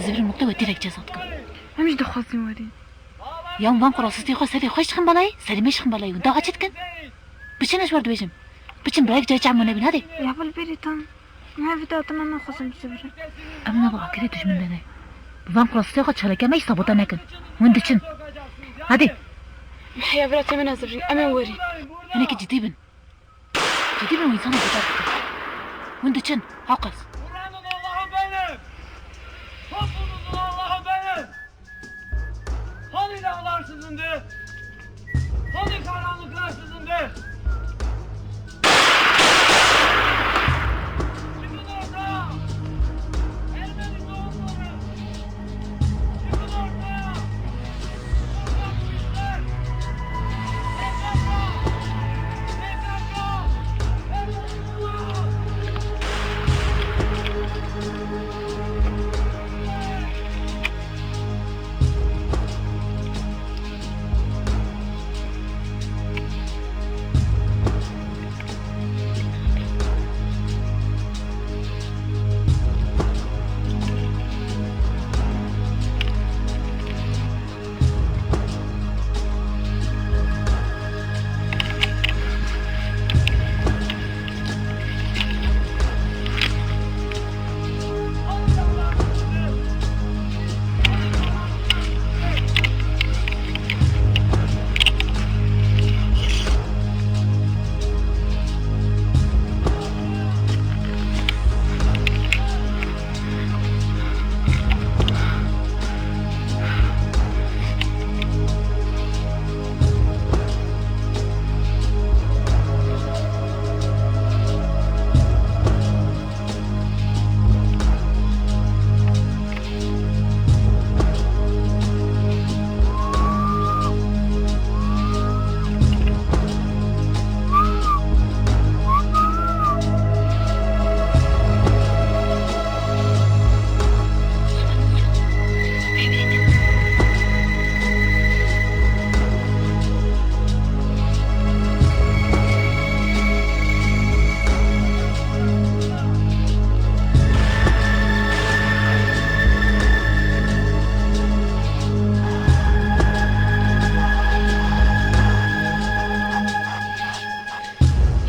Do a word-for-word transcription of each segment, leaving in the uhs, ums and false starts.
Zevrim nokta we tîrek ceza dikim. Em jî dixwazin werî. Ya van qurasistê xwe serê xwe jî dixin belayê, serê me jî dixin belayê. Hûn daha çi dikin? Biçin ez wer dibêjim. Biçin birayek cayê çav me nebîn, hadi. Ya bil bêrî tam. Me vî date me naxwazim bizivirin. Em nava akirê dijmin de ne. Van qurasistê xwe çaleke me jî sabote nekin. Hûn diçin. Hadi. Heya viratê min ez dibîn. Em ên werî. Hinekî cidî bin. Cidî bin, û însan beter bikin. Hûn diçin. Hewqas. Kur'an'ın Allah'ı benim. Toplumumuzun Allah'ı benim. Hani dağlar sizindir? Hani karanlıklar sizindir? Çıkın ortaya! Ermeni doğumları! Çıkın ortaya! Toprak bu işler! P K K! P K K! Ermeni doğumları!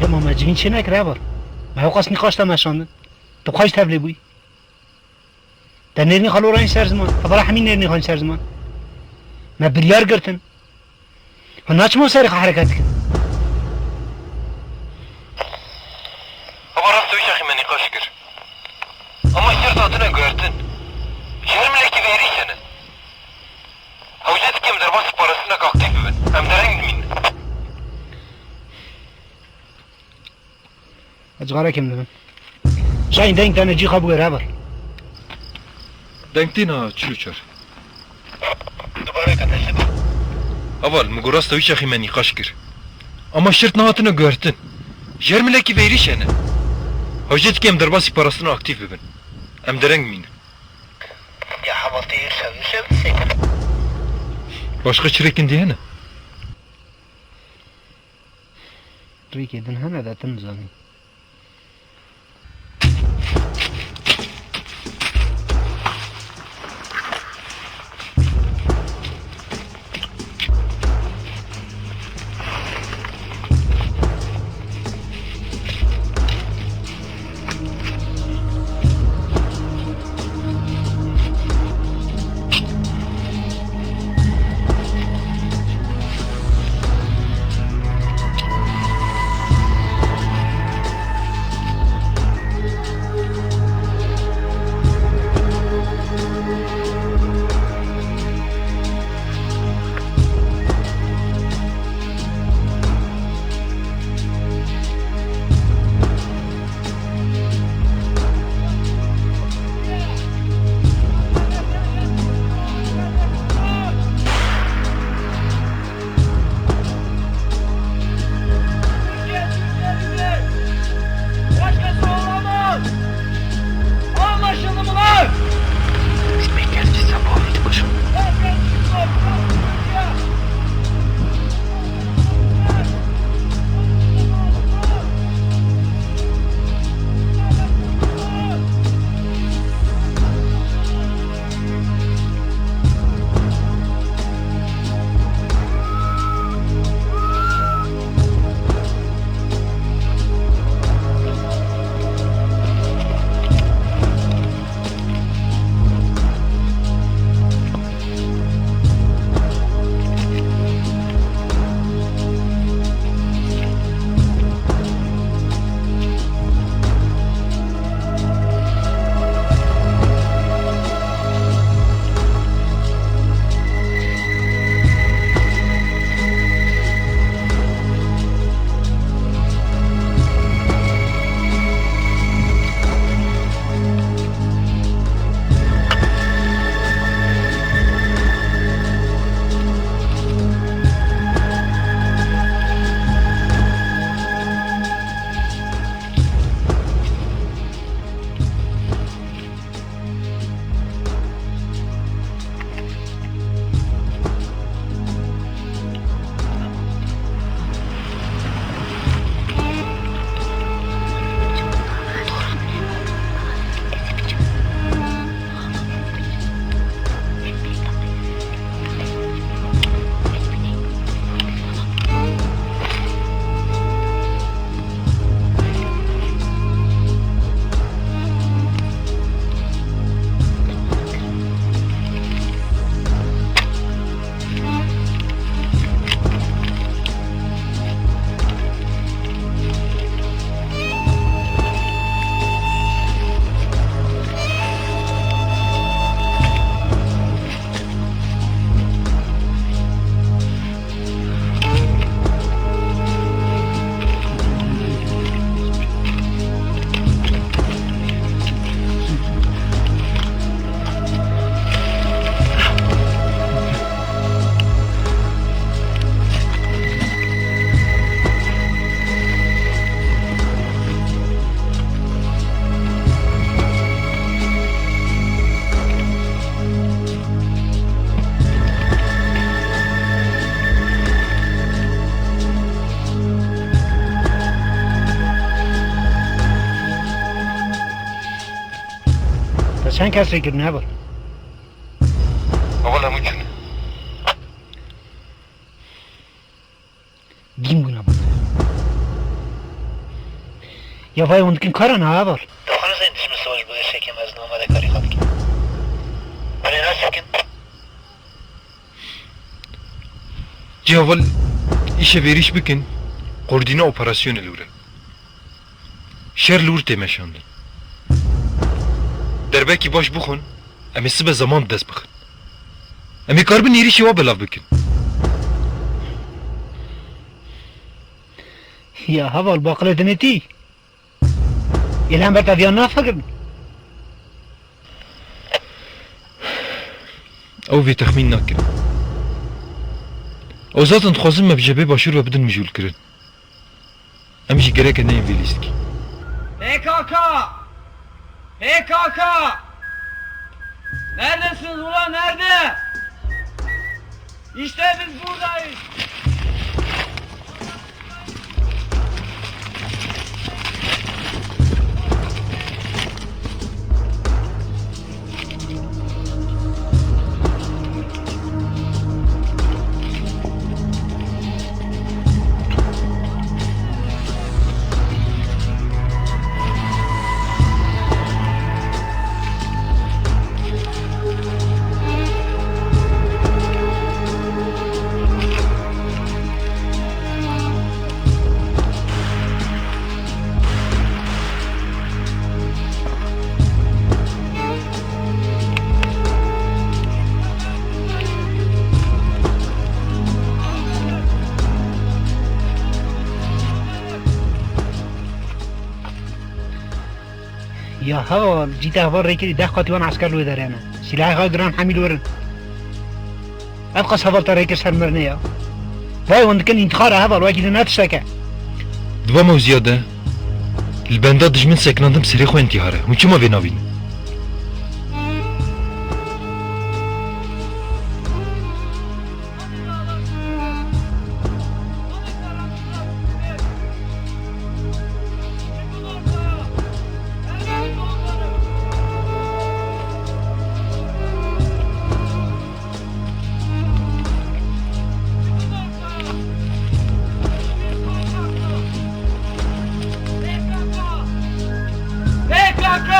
Ya mama, civîn çê nekir heval. Me hewqas nîqaş te meşandin. Tu xweş tevlê bûyî. Te nêrîn xwe lorayîn ser ziman. Hevala hemî nêrîn xwe ser ziman. Me biryar girtin. Hûn naçin bo serê xwe hereket dikin. Hava rast wî şexî me nîqaş kir. Ama şert hatine guhertin. Ji her milekî ve êrîş hene. Hewce dike em derbasî parastineke aktîf bibin. Em dereng dimînin. Ez cixarek kêm dibim. Şahin, deng tane cî xwe bigere heval. Deng tîna çil û çar. Dubare kete şida. Heval, min got rasta wî şexî me nîqaş kir. Ama şert nehatine guhertin. Ji her milekî ve êrîş hene. Hewce dike em derbasî parastina aktîf bibin. Em dereng mînin. Ya heval, tê êrîşa nîşe bi sê. Başqa çi rêkin dî hene? Rêkê din hene de tu nizanî. Çend kes rê kirin heval? Heval hemû çûne. Dîn bûne bû. Ya vay hûn dikin kara ne heval? Dixwazin dijmin siwaj bi êşekê mezin amadekarî xwe bikin. Belê nas dikin. Cî heval îşev êrîş bikin, koordîna operasyonê li wir e. Şer li wir tê meşandin. Derbekî baş bixwin, em ê sibe zeman bi dest bixin. Em ê karibin êrîşê wa belav bikin. Ya heval, baqilê dinê tî. Ê li hember te viyan nafikirin. Ew vê texmîn nakin. Ew zaten dixwazin me bi cebê başûr ve bidin mijûlkirin. Em jî gereke neyên vê lîstikê. P K K! P K K! Neredesiniz ulan, nerede? İşte biz buradayız. Ya heval, cî te heval rêkirî deh qatî wan esker li wê derê ne. Sîlahê xwe giran hemî li wir in. Ev qas heval te rêkir ser mirinê ya. Vay hûn dikin întîxar e heval, wekî din ne tiştek e. Di van mewziya de li benda dijmin sekinandim serê xwe întîhar e. Hûn çima vê nabînin? P K K!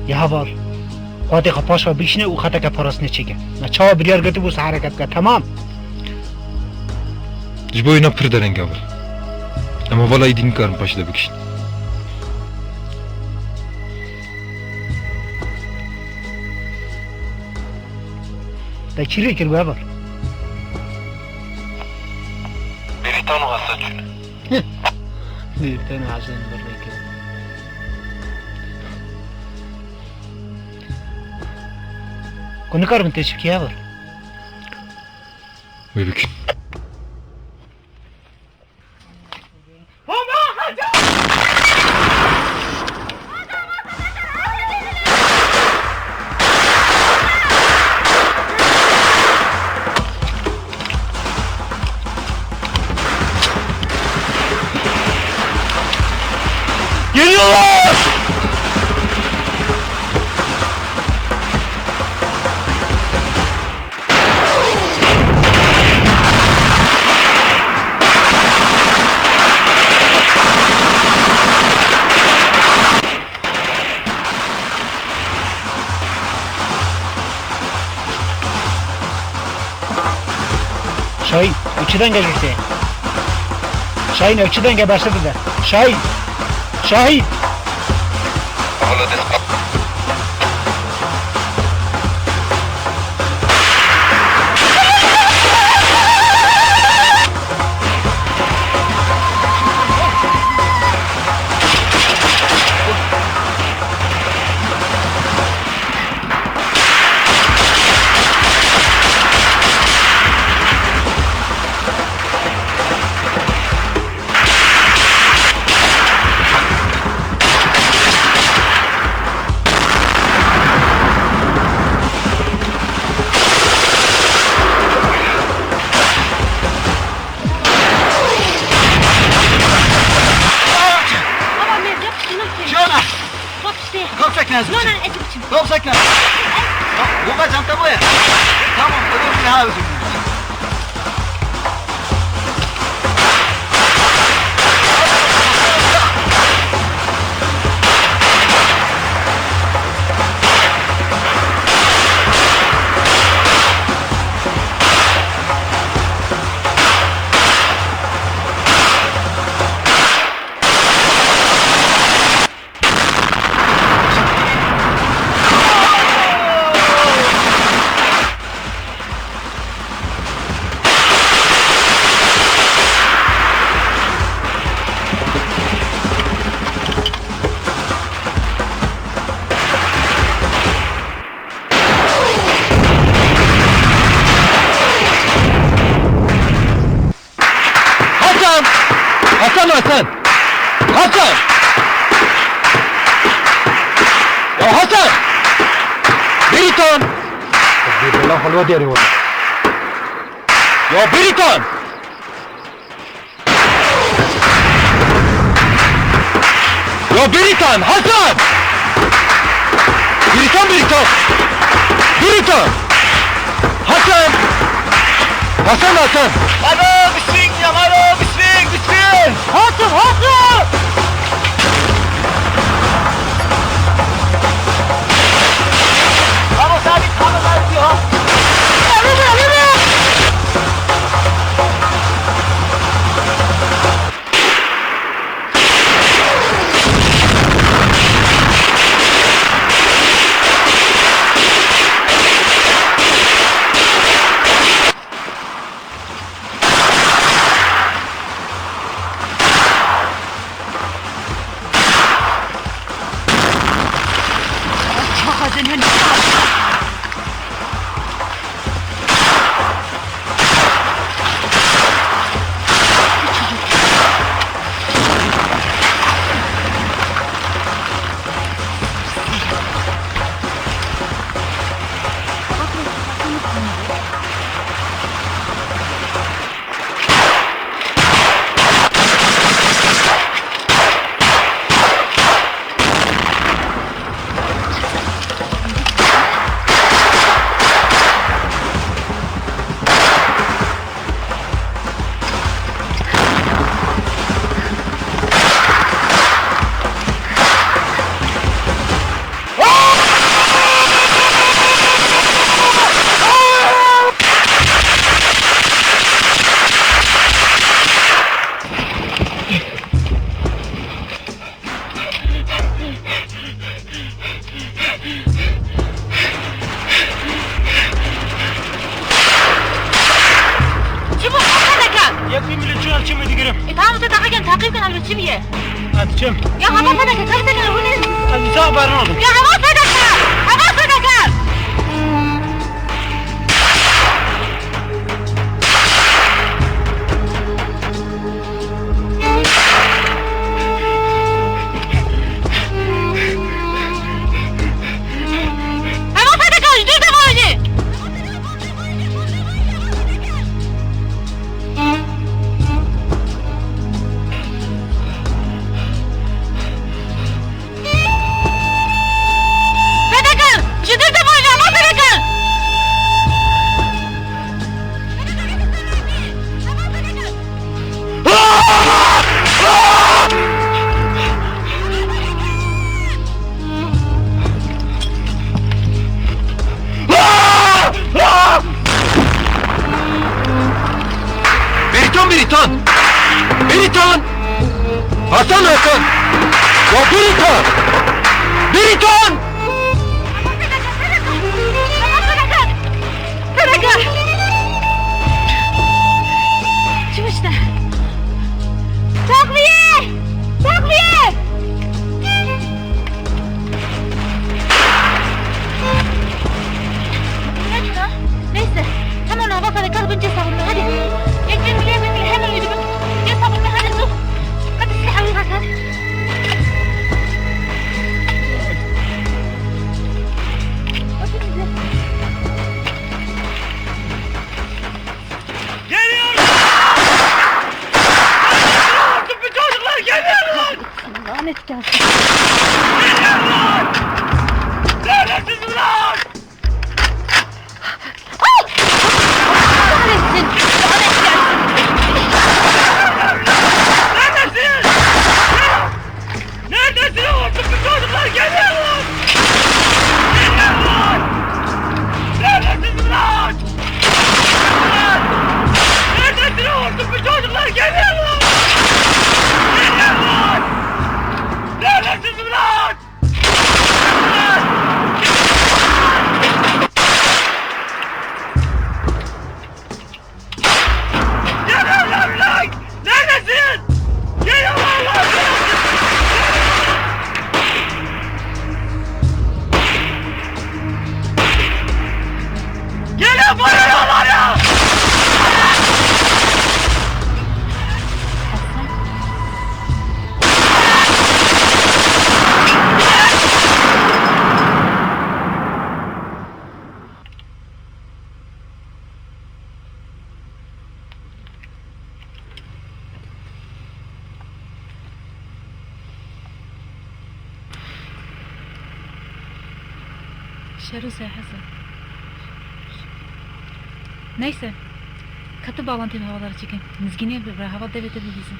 Ya heval, xwedê xwe paş ve bikişîne û xeteke parastinê çêke. Me çawa biryar girtibû se hereket bike, temam. Ji bo wîna pir dereng e heval. Em hevala êdî nikarin paşê de bikişîn. Te kî rê kiribû heval? Bêrîtan û Hesen çûne. Bêrîtan û Hesen bi rê kiribû. Ku nikaribin tê çi bikî heval? Wê bikin. Geliyorlar! Şahin, ew çi denge ji te? Şahin, ew çi denge, berse bide. Şahin! Şahin! Baba, me yapıştı, nasıl? Şuna. Bak işte. Kalk sakın. No, no, ez biçim. Kalk sakın. Bu kaç çanta bu ya? Tamam, bu bir daha özür dilerim. Hasan! Hasan, Hasan! Hasan! Ya Hasan! Bêrîtan! Bêrîtan, helwa diyarê were. Ya Bêrîtan! Ya Bêrîtan, Hasan! Bêrîtan, Bêrîtan! Bêrîtan! Hasan! Hasan, Hasan! Alo, bising, ya, alo, bising, bising! Hasan, Hasan! Alo, sabit, alo, sabit, ya! Alo, alo, alo! Çi mi digirim? E, tamam, tu takip kin, takip kin, elbet çi biye? Ez çim. Ya, hava fedeke, fedeke, hûn ê. Ez wisa ber nadim. Ya, hava fedeke, hava fedeke. Hava fedeke, ji dûr de bavêje. Fedeke, ji dûr de bavêje, hava fedeke. Bêrîtan, Bêrîtan! Bêrîtan! Hasan, Hasan! Ya Bêrîtan! Bêrîtan! Fedeke! Çi işte? Takviye! Takviye! Neyse, hemen hava fedeke bin, cesa bulma, hadi. Ekmek bile, ekmek bile, hemen yürü bin. Cesa bulma, hadi su. Hadi silah al, hadi. Geliyorlar! Artık bu çocuklar geliyorlar! Lanet gelsin. Geliyorlar! Neredesiniz lan? Kahretsin! Lanet gelsin! Neredesiniz? Neredesiniz? Artık bu çocuklar geliyorlar! Geliyorlar! Neredesiniz lan? Neredesiniz oğlum? Bu çocuklar geliyorlar! Geliyorlar! Neredesiniz lan? Geliyorlar lan! Neredesin? Geliyorlar lan! Geliyor, bayılıyorlar ya! Şer û sehese. Neyse. Katı bağlantıyla havaları çekin. Nizgînê bi hava devê te bibîzin.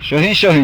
Şahîn, Şahîn.